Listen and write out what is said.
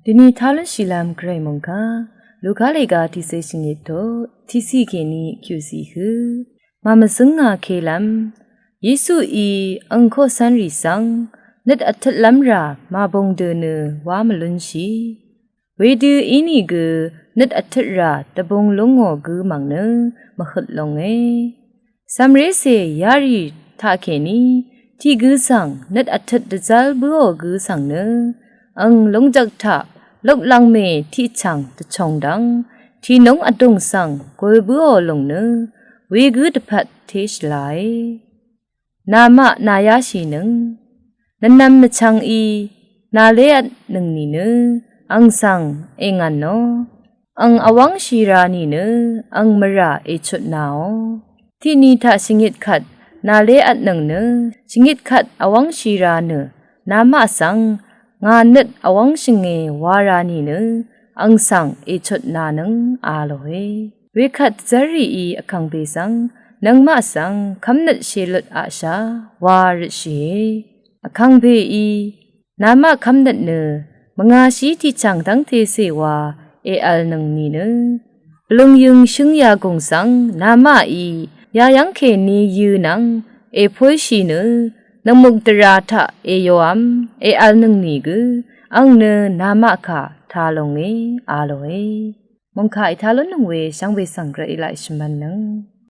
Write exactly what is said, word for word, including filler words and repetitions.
Dvni talún shìlvm gvray mòngkà Luka lèga tiqsè shvngit to tiqsì kèní kyuqsì hø màmvzǿng ngà kelvm Yesuí ang koqcv́nrì svng nøt vtøtlv́m rà màbòng dø nø wá mvlúnshì. Wedø ínìgø nøt vtøt rà dvbung lúngò gǿ mv̀ng nø mvhøt longe. Cv̀mrécè yarì taqkèní tiq gǿ svng nøt vtøt dvzv́l bǿò gǿ svng nø ang lúngjvk taq luklvngmè tiqchv̀ng dvchòng dv́ng tìnúng vdùng svng gul bǿò lùng nø wegǿ dvpvt té shvlae. Namaq nàyáshìnøng nvnvm nvchvngí nàlévtnøng nìnø ang svng èngv̀nò. Ang vwv́ngshì ra nìnø ang mvrà èchutnàò. Tiqni taq shvngit kvt nàlévtnøng nø shvngit kvt vwv́ngshì ra nø namaq svng ngà nøt vwv́ngshvnge wa ra nìnø ang svng èchutnànøng a lòe. Wekvt dvzv́rrìí vkàngpè svng nøngmaq svng kv́mnøt shelut aqshà wa røtshìe. Vkàngpèí namaq kv́mnøt nø mvngāshí tiqchv̀ng dv́ngtecè wa èvlnøng nìnø bvløngyøng shǿng yagùng svng namaqí yayv́ng kèní yø̄ nvng èpúlshì nø nøngmuk dvrā taq èyōvm èvlnøng nìgø ang nø namaq kà tā longe a lòe. Mòngkà ètá lúnnøng we shvngbe svng gvrayí laq èshvmv̄nnøng